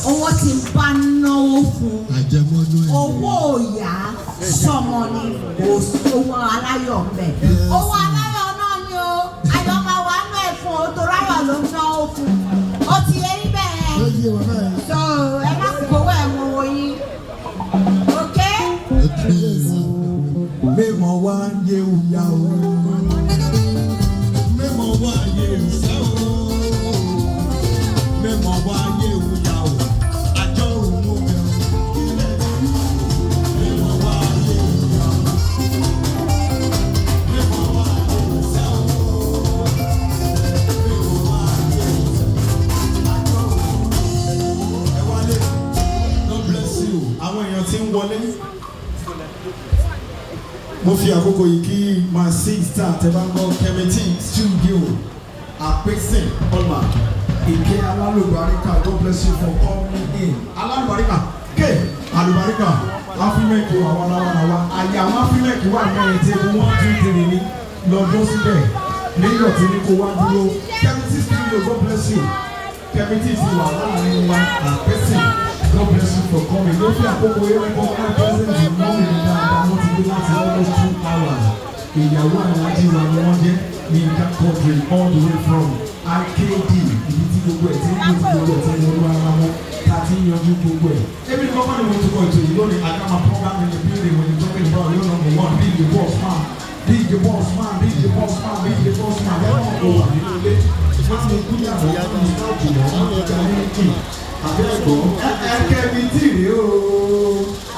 Owó tí ń bá náwó fún Àjẹmọ́nú ẹ̀. owó òyà sọmọ ni, kò sówó aláyọ̀ ń bẹ̀. Owó aláyọ̀ náà ni o, ayọ̀ máa wà nù ẹ̀ fún o, torí ayọ̀ ló ń náwó fún. Ó ti yẹ yín bẹ́ẹ̀? Ó yé wa báyìí. So ẹ má kówó ẹ̀ mọ owó yín. Okay? Mímọ wá yé òyà o. Mímọ wá yé òsẹ́ o. Mímọ wá yé òyà o. Àjọ òun mú bẹ̀ o. Kílẹ̀ mímọ wá yé òyà o. Mímọ wá yé òsẹ́ o. Mímọ wá yé òsẹ́ o. Àjọ òun. Ẹ wálé. God bless you. Àwọn èèyàn tí ń wọlé. Mo fi àkókò yìí kí my sister tẹ́bángọ́ Kemity Studio Àpèsè Ọ̀nà Ìké Alálùbáríkà. God bless you for coming in. Alálùbáríkà ké Alùbáríkà Afimẹ́kì wà wà wà wà àyè àwọn Afimẹ́kì wà mẹ́rin table one, two, three ní lọ́jọ́ síbẹ̀ nígbà tí ní kó wá dúró. Kemity Studio, God bless you. Kemity ti wà láàrin wa. Àpèsè, God bless you for coming. Ló fi àkókò yẹn recognize present mummy mi dáadáa. Wọ́n ti dé láti almost 2 hours. Ìyàwó alájí wa ni wọ́n jẹ́ ní Nǹkan Quadri, all the way from IKD, ibi tí gbogbo ẹ̀ tí ń gbé, tí gbogbo ẹ̀ tí ń wọnú ara wọn, tá a ti ń yanjú gbogbo ẹ̀. Èmi ní kọ́kọ́ ni mo tukọ̀ ètò yìí lónìí. Àgàmà program in the building. When you talking about your number one, be the boss man, be the boss man, be the boss man, be the boss man. Ẹ wọ́n kò wà nínú ilé. Má mi kúnyàwó, má mi sáàjù wọ́n, má mi ga ní kì. Àbẹ́ẹ̀kọ́ ẹ kẹ́mi tì rí o.